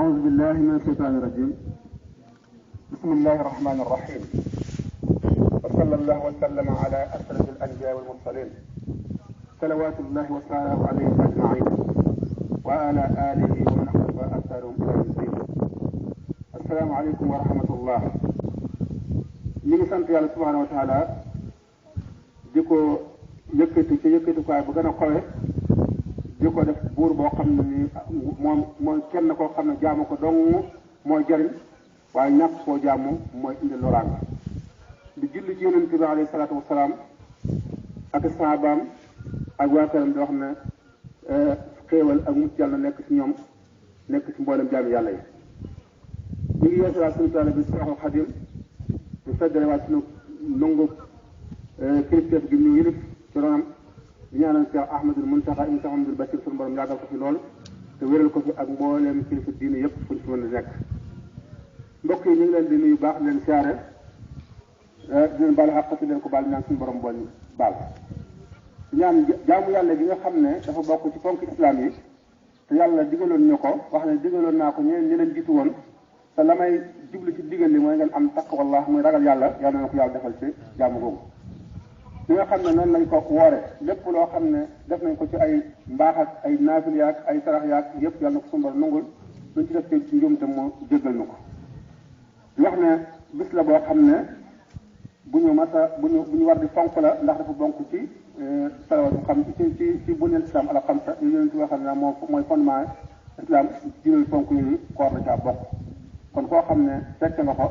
أعوذ بالله من الشيطان الرجيم. بسم الله الرحمن الرحيم. وصلى الله وسلم على أشرف الأنبياء والمرسلين صلوات الله وسلامه عليهم أجمعين وعلى آله ومن اقتفى أثرهم إلى يوم الدين. السلام عليكم ورحمة الله. ñu ngi sant yàlla subhanahu wa taala di ko yëkkati ci yëkkatikuwaay bu gën a xawe di ko def buur boo xam ne ni moom mooy kenn koo xam ne jaamu ko dong mooy jariñ waaye ñàkk koo jaamu mooy indi loraange di julli ci yonent bi alayhi salaatu wasalaam ak saabaam ak waa këram di wax ne xéewal ak mucc yàlla nekk ci ñoom nekk ci mboolem jaami yàlla yi. ñu ngi yeesalaat suñu taala bi Seexul Xadim di feddale waat suñu nangu kilifteef gi ñu yilif ci ronam di ñaanal Cheikh Ahmadul Muntaxa ibn Cheikh Ahmadul Bachir suñu borom yàggal ko fi lool te wéral ko fi ak mbooleem kilifa diine yëpp fuñ fi mën a nekk. mbokk yi ñu ngi leen di nuyu baax leen siyaare di leen baal xàq si leen ko baal ñaan suñu borom bool baal ñaan jaamu yàlla gi nga xam ne dafa bokk ci ponk islam yi te yàlla digaloon ñu ko wax ne digaloon naa ko ñeneen ñi leen jiitu woon te la may jublu ci digal li mooy ngeen am taqwallah muy ragal yàlla yàlla na ko yàlla defal ci jaamu googu. li nga xam ne noonu lañ ko woore lépp loo xam ne def nañ ko ci ay mbaax ak ay naafil yaak ay sarax yaak yëpp yàlla na ko suñu borom nangul luñ ci def ci njuum te moo jéggal na ko. wax ne bis la boo xam ne bu ñu war di fonk la ndax dafa bonk ci salawatu xam ci buneel islam ala xamsa yu yonent yoo xam ne mooy fondement islam juróomi fonk yooyu koor na caa bokk. kon koo xam ne fekk nga ko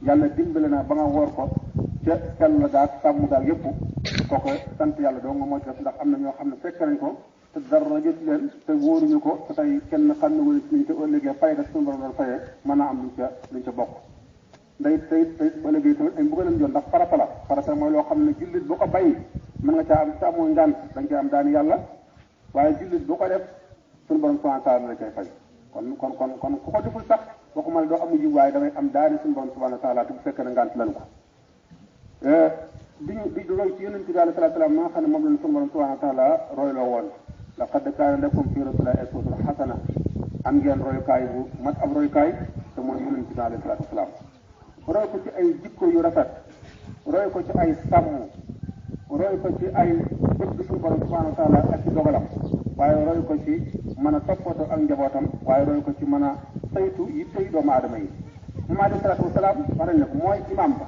yàlla dimbale na ba nga woor ko ca sell daal sàmm daal yëpp kooku sant yàlla doo nga moo ci def ndax am na ñoo xam ne fekk nañ ko te dara jot leen te wóoruñu ko te tey kenn xam ne wala ci niñ te ëllëgee fay rek suñu borom doon fayee mën naa am luñ ca bokk. ndey tey ëllëgee tamit ay mbugalam joon ndax farata mooy loo xam ne jullit bu ko bàyyi mën nga caa am sa amoo ngant dañ koy am daani yàlla waaye jullit bu ko def suñu borom subhanahu wa taala la koy fay kon ku ko deful sax waxuma ne doo amu jiw waaye damay am daani suñu borom subhanahu wa taala te bu fekkee ne ngant lan ko di roy ci yonent bi alayhi salaatu salaam ma nga xam ne moom lañ suñu borom subhanahu wa taala royloo woon laqad kaana lakum fii rasuulillaahi uswatun hasana am ngeen royukaay bu mat ab royukaay te mooy yonent bi alayhi salaatu salaam roy ko ci ay jikko yu rafet roy ko ci ay sàmm roy ko ci ay bëgg suñu borom subhanahu wa taala ak ci dogalam waaye roy ko ci mën a toppatoo ak njabootam waaye roy ko ci mën a saytu yittey doomu aadama yi moom alayhi salaatu wasalaam wax nañ ne ko mooy imam ba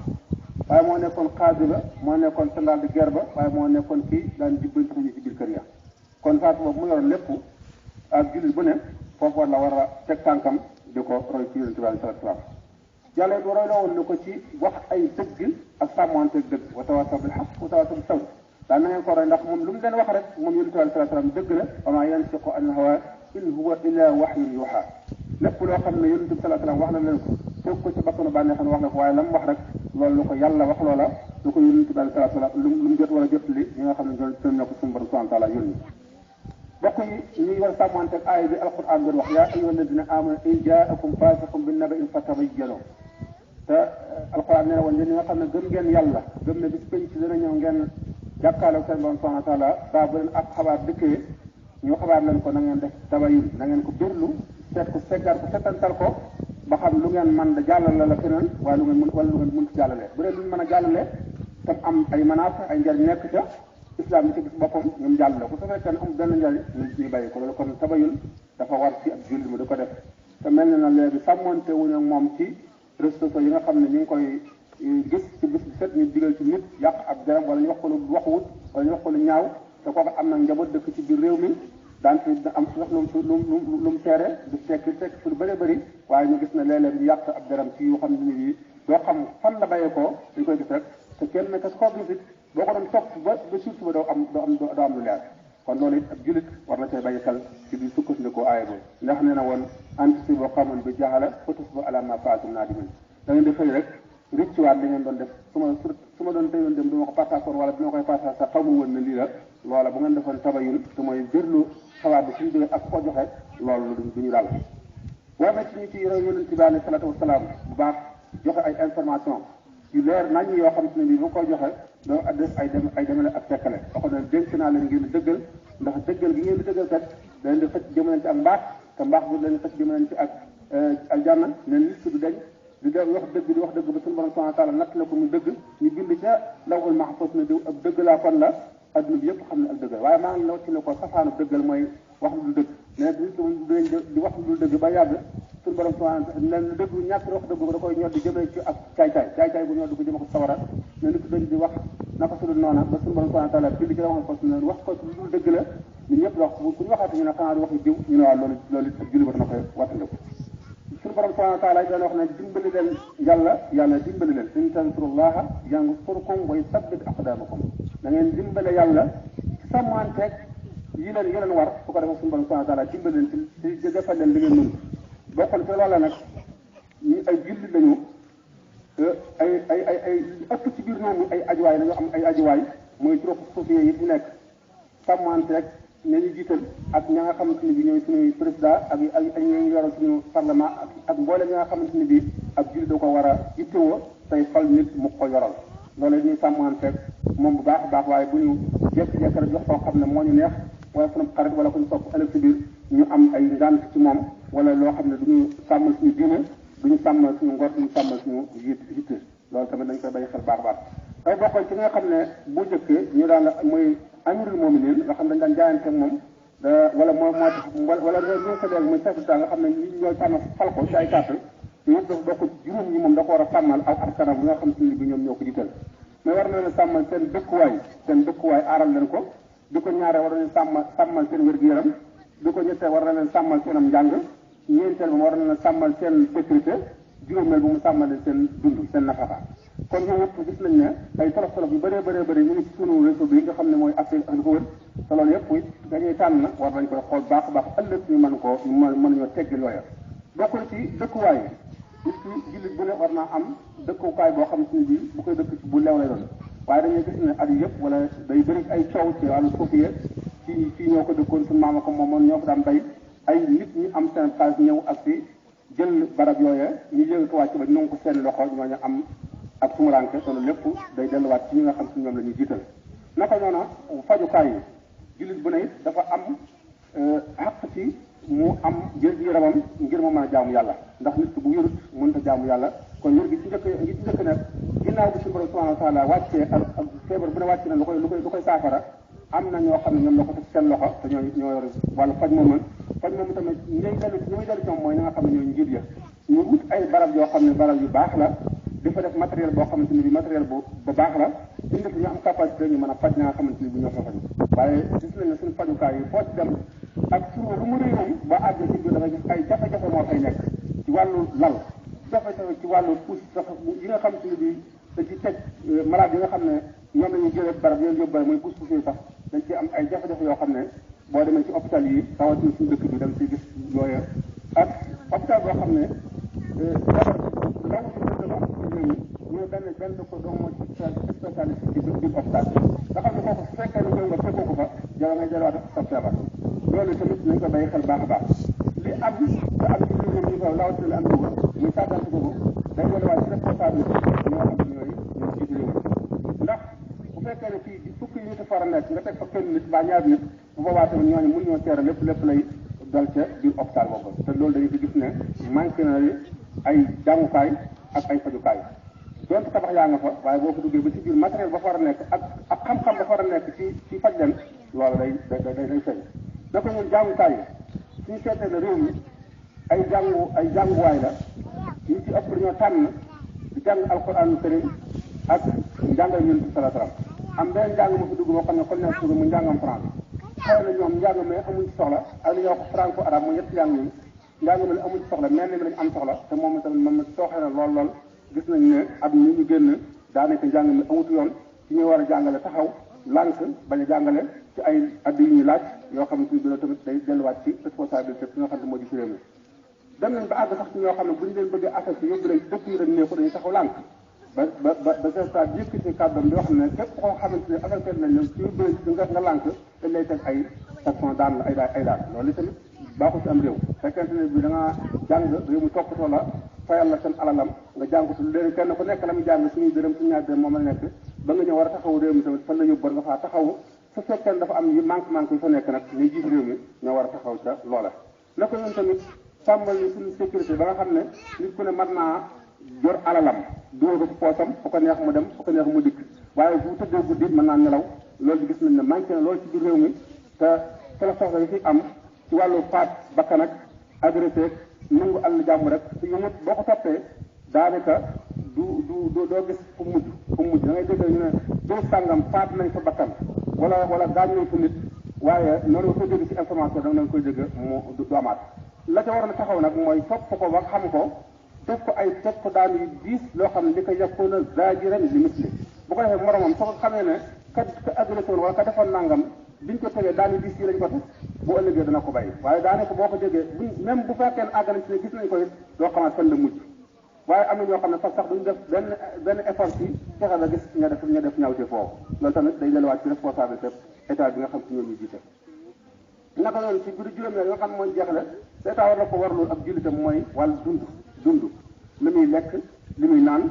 waaye moo nekkoon xaadi ba moo nekkoon général de guerre ba waaye moo nekkoon kii daan jubbanti ñu ci biir kër ya kon faatu boobu mu yoroon lépp ak jullit bu ne foofu war la war a teg tànkam di ko roy ci yonent bi alayhi salaatu wasalaam yàlla it roy la woon na ko ci wax ay dëgg ak sàmmanteeg dëgg wa tawaasaw bil haqq wa tawaasaw bis sabr daan na ngeen ko roy ndax moom lu mu leen wax rek moom yonent bi alayhi salaatu wasalaam dëgg la wa maa yantiqu anil hawaa in huwa illaa wahyun yuuhaa lépp loo xam ne yonent bi salaatu wasalaam wax na leen ko teg ko ci bakkanu bànneex wax na ko waaye la mu wax rek loolu lu ko yàlla wax loola lu ko yonent bi alayhi salaatu wasalaam lu mu jot war a jot li ñi nga xam ne ñoo ko suñu borom subhanahu wa taala yónni bokk yi ñuy war a sàmmanteeg aaya bi alquran doon wax yaa ayyuha alladina amanu in jaakum faasiqun bi naba'in fatabayyanu te alquran nee na woon yéen ñi nga xam ne gëm ngeen yàlla gëm ne bis penc dana ñëw ngeen jàkkaarloo seen borom subhanahu wa taala saa bu leen ak xabaar dëkkee ñu xabaar leen ko na ngeen def tabayun na ngeen ko birlu seet ko seggar ko setantal ko ba xam lu ngeen mën da jàllale la feneen waaye lu ngeen mën ci jàllale bu dee luñ mën a jàllale tam am ay menaces ay njariñ nekk ca islam bi ci gis boppam ñoom jàllale ko su fekkee ne am benn njariñ ñuy bàyyi ko loolu kon tabayun dafa war ci ab jullit mu di ko def te mel na léegi sàmmonte wuñu moom ci réseaux sociaux yi nga xam ne ñu ngi koy gis ci bis bi set ñu digal ci nit yàq ab deram wala ñu wax ko lu waxuwut wala ñu wax ko lu ñaaw te kooku am na njaboot dëkk ci biir réew mi daan fi am su wax lu mu seere du fekk fi lu bëree bëri waaye ñu gis ne léeg-léeg ñu yàq ab deram ci yoo xam ne nii doo xam fan la bàyyee koo dañ koy gis rek te kenn ka koo gis it boo ko doon topp ba suuf ba doo am lu leer kon loolu it ab jullit war na cay bàyyi xel ci biir sukkandikoo aaya boobu ndax nee na woon anticipo xaman bi jaxala fatusbu ala ma faatum naadimin da ngeen di xëy rek rëccuwaat li ngeen doon def su ma doon tëyoon dem du ma ko partaakoor wala dina koy partage sax xamu woon ne lii la loola bu ngeen defoon tabayun te mooy jërlu xabaar bi suñu jógee ak ko joxe loolu du ñu daal war na ci ñu ci roy yonent bi alayhi salaatu wasalaam bu baax joxe ay information yu leer nañ yoo xam ne bii bu koy joxe doo def ay demale ak fekkale waxoon ne dénk naa leen ngeen di dëggal ndax dëggal gi ngeen di dëggal kat da leen di xëcc jëmaleen ci ak mbaax te mbaax bu leen di xëcc jëmaleen ci ak aljanna ne nit ki du deñ di wax dëgg di wax dëgg ba suñu borom subhanahu wa taala natt la ko mu dëgg ñu bind ca lawhul mahfuz ne diw ab dëgg laa kon la adduna bi yëpp xam ne ak dëgg waaye maa ngi la ci ne ko safaanu dëggal mooy wax lu dul dëgg mais di wax lu dul dëgg ba yàgg suñu borom subhanahu ne lu dëgg ñàkk wax dëgg ba da koy ñor di jëmee ci ak caay-caay bu ñor di ko jëme ko sawara ne nit ki dañ di wax naka su dul noona ba suñu borom subhanahu wa taala bind ci la wax ko ne wax ko lu dul dëgg la ñun ñëpp wax bu ñu waxaate ñu ne xanaa di waxi diw ñu ne waaw loolu ak julli ba dana koy wattandiku suñu borom subhanahu wa taala dana wax ne dimbali leen yàlla dimbali leen in tansurullaha yansurkum wa yusabbit aqdamakum da ngeen dimbale yàlla ci sàmmanteeg yi leen war su ko defee suñu borom subhanahu wa taala dimbali leen ci defal leen li ngeen mën bokkal ci loola nag ñu ay julli lañu ay ëpp ci biir ñoom ay ajuwaay dañoo am ay ajuwaay mooy trop suufiyee yi fi nekk sàmmanteeg ña ñu jiital ak ña nga xamante ne bi ñooy suñuy président ak ñooy yoroon suñu parlement ak mboolem ña nga xamante ne bi ab julli da ko war a yittewoo tey fal nit mu ko yoral loolu ñuy sàmmanteeg moom bu baax a baax waaye bu ñu jékki-jékki rek jox koo xam ne moo ñu neex wala suñu xarit wala ku ñu sopp ëllëg si biir ñu am ay ngànt ci moom wala loo xam ne duñu sàmmal suñu diine duñu sàmmal suñu ngor duñu sàmmal suñu yitte loolu tamit dañ koy bàyyi xel baax a baax tey bokkoon ci nga xam ne bu njëkkee ñu daan mooy amirul mu'minin nga xam ne dañ daan jaayante ak moom wala moo tax wala ñoo ko léegi muy chef d'état nga xam ne ñi ñooy tànn fal ko ci ay carte yëpp dafa bokk juróom ñi moom da ko war a sàmmal ak askanam bi nga xam ne bi ñoom ñoo ko jiital mais war na leen sàmmal seen dëkkuwaay aaral leen ko di ko ñaaree war na leen sàmmal seen wér-gu-yaram di ko ñettee war na leen sàmmal seenam njàng ñeenteel ba war na leen sàmmal seen sécurité juróomeel ba mu sàmmal leen seen dund seen nafaka kon ñoom ñëpp gis nañ ne ay tolof yu bëree ñu ngi ci sunu réseau bi nga xam ne mooy Afrique ak li ko wër te loolu yëpp it dañuy tànn war nañ koy xool baax a baax ëllëg ñu mën ñoo teggi looya bokkul ci dëkkuwaay nit ki jullit bu ne war naa am dëkkukaay boo xam ne bii bu koy dëkk ci bu leew lay doon waaye dañuy gis ne at yëpp wala day bëri ay coow ci wàllu suufiye fii ñoo ko dëkkoon suñu maama ko moomoon ñoo ko daan bay ay nit ñi am seen xaalis ñëw ak si jël barab yooya ñu jël ko wàcc ba ñu ko seen loxo ñooñu am ak sumuranke te loolu lépp day delluwaat ci ñi nga xam si ñoom la ñuy jiital naka noonu fajukaay yi jullit bu ne it dafa am xaq ci mu am yaramam ngir mu mën a jaamu yàlla ndax nit ki bu wérut mënut a jaamu yàlla kon wér gi ci njëkk nag ginnaaw bi suñu borom subhanahu wa taala wàccee ak feebar bu ne wàcc na lu koy saafara am na ñoo xam ne ñoom la ko teg seen loxo te ñoo yor wàllu faj moomu tamit ñuy dellu ci ñoom mooy ñi nga xam ne ñooy njiit ya ñu wut ay barab yoo xam ne barab yu baax la di fa def matériel boo xamante ni bi matériel bu baax la suñu def ñu am capacité ñu mën a faj ña nga xamante ni bi ñoo fa faju waaye gis nañ ne suñu fajukaay yi foo ci dem ak suñu lu mu réew ba àgg ci biir dafay gis ay jafe-jafe moo fay nekk ci wàllu lal jafe-jafe ci wàllu puus sax yi nga xamante ni bi da ci teg malade yi nga xam ne ñoom la ñuy jëlee barab yooyu yóbbu barab muy puus yi sax dañ ci am ay jafe-jafe yoo xam ne boo demee ci hôpital yi rawatina suñu dëkk bi da nga ciy gis yooyu ak hôpital boo xam ne law ci dëkk ba ñu benn ko doom moo ci spécialiste ci biir hôpital nga xam ne kooku su fekkee ne ñëw nga fekkoo ko fa jara ngay delluwaat sa feebar loolu tamit nañ ko bàyyi xel baax a baax li am te am ci biir ñu ko lawatina la am ko muy tàggante ko day delluwaat ci responsabilité ñoo xam ne ñooy jiitu réew ndax bu fekkee ne fii fukki nit far a nekk nga teg fa kenn nit mbaa ñaari nit bu boobaa tamit ñooñu mun ñoo teera lépp lay dal ca biir hôpital boobu te loolu dañu ko gis ne manqué na ay jàngukaay ak ay fajukaay donte tabax yaa nga fa waaye boo fa duggee ba ci biir matériel ba fa war a nekk ak xam-xam ba fa war a nekk ci faj leen loolu day feeñ na ko ñun jàngukaay yi suñu seetee ne réew mi ay jànguwaay la ñu ci ëpp dañoo tànn di jàng alquranul karim ak njàngal yonent bi sallallahu alayhi wasallam am benn njàng ma fi dugg moo xam ne kon nekk mu njàngam français xëy na ñoom njàng mais amuñ ci soxla ak li ñuy wax franco arabe mu ñetti njàng yi njàng mi amuñ ci soxla mel ni lañ am soxla te moom tamit moom sooxee na lool gis nañ ne at mi ñu génn daanaka njàng mi amut yoon ci ñuy war a jàngale taxaw lànk bañ a jàngale ci ay addi yu ñuy laaj yoo xam ne suñu dina tamit day delluwaat ci responsabilité bi nga xam ne moo di ci réew mi dem nañ ba àgg sax ci ñoo xam ne bu ñu leen bëggee affecté yóbbu leen dëkk yi rek ne ko dañuy taxaw lànk ba sa yëkkati kàddoom di wax ne képp koo xamante ne affecté nañ leen ci yóbbu leen nga lànk dañ lay teg ay sanction daan la ay daan loolu tamit baaxul ci am réew fekkente ne bi da nga jàng réew mu toppatoo la fayal la seen alalam nga jàngatu léegi kenn ku nekk la muy jàng suñuy dërëm suñu ñaar dërëm moom la nekk ba nga ñëw war a taxaw réew mi tamit fan la yóbbu war nga faa taxaw su fekkee dafa am yu manque yu fa nekk nag ñuy jiit réew mi ñoo war a taxaw ca loola naka ñun tamit sàmmal ni suñu sécurité ba nga xam ne nit ku ne mën naa jor alalam dugal ko ci poosam fu ko neex mu dem fu ko neex mu dikk waaye bu tëddee guddi mën naa nelaw loolu gis nañ ne manqué na loolu ci biir réew mi te la soxla yi fi am ci wàllu faat bakkan ak agressé nangu àll jàmm rek te yu boo ko toppee daanaka doo gis fu mujj da ngay dégg ñu ne doo sàngam faat nañ fa bakkan wala gaañ nañ fa nit waaye noonu nga koy dégg ci information da nga koy dégg du amaat la ca waroon a taxaw nag mooy topp ko ba xam ko def ko ay teg ko daan yu diis loo xam ne li ko yàqoon a zaajiran li misli bu ko defee moromam soo ko xamee ne ka agressé woon wala ka defoon nangam biñ ko tegee daan yu diis yi lañ ko teg bu ëllëgee dana ko bàyyi waaye daanaka boo ko jógee même bu fekkee ne àgg nañ ci ne gis nañ ko it doo xamaat fan la mujj waaye am na ñoo xam ne sax duñ def benn effort ci fexe ba gis ña def ñawte foofu loolu tamit day delluwaat ci responsabilité état bi nga xam ci ñoom ñu jiite naka noonu ci biir juróom yi nga xam mooy jeexle te état war na ko warlul ab jullitam mooy wàllu dund li muy lekk li muy naan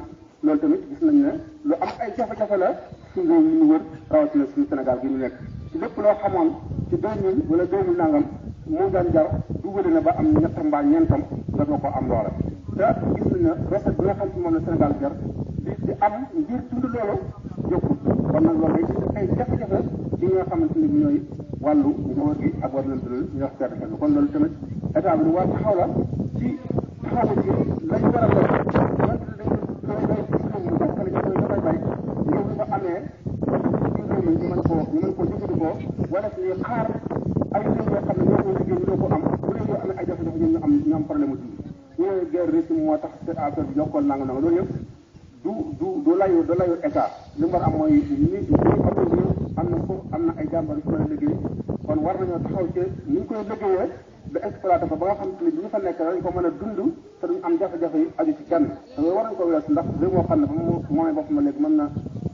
loolu tamit gis nañ ne lu am ay jafe-jafe la suñu réew yi ñu wër rawatina suñu Sénégal gi ñu nekk ci lépp loo xamoon ci 2000 wala 2000 nangam moo daan jar duggale na ba am ñett mbaa ñeentam nga doo ko am loola te gis nañ ne recette bi nga xam ci moom la Sénégal jar di am ngir dund loolu jokkul kon nag loolu day indi ay jafe-jafe ci nga xamante ni ñooy wàllu njaboot gi ak wàllu leen ñu wax perte bi kon loolu tamit état bi lu war taxaw la ci taxawu ci lañ war a def wante dañ koy mu jàppale ci koy dafay bay ñëw li ko amee ci réew mi ñu mën koo jëfandikoo wala ci xaar ay réew yoo xam ne ñoo ko liggéey ñu doo ko am bu réew yoo amee ay jafe-jafe ñu am problème mu dund ñooy guerre régime moo tax cette affaire bi yokkoon nanga loolu yëpp du layu état li mu war am mooy nit am na ay jàmbar yu ko mën a liggéey kon war nañoo taxaw ci ni ñu koy liggéeyee ba exploité ko ba nga xam te ne bi ñu fa nekk dañ ko mën a dund te duñ am jafe-jafe yi aju ci kenn te loolu war nañu ko weesu ndax réew moo xam ne ba moomee boppam léegi mën na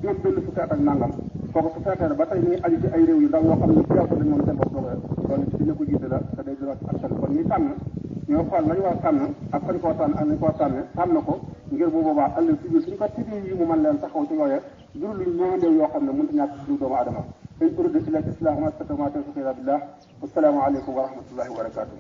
jël benn fukki at ak nangam kooku su fekkee ne ba tey mi ngi aju ci ay réew yu ndaw yoo xam ne ci yow ko dañ moom seen bopp doogee loolu dina ko jiite la te day dina ak seen kon ñuy tànn ñoo xool lañu war a tànn ak fañ koo tànn ak nañ koo tànn ko ngir bu boobaa ëllëg si biir suñu ko tibee yi mu mën leen taxaw ci yooyee jur luñ ñëwandéew yoo xam ne mënut a ñàkk ci doomu aadama in uriidu illa al-islaaha ma stata'tu wa ma tawfiiqi illa billah wassalaamu aleykum wa rahmatullahi wa barakatuh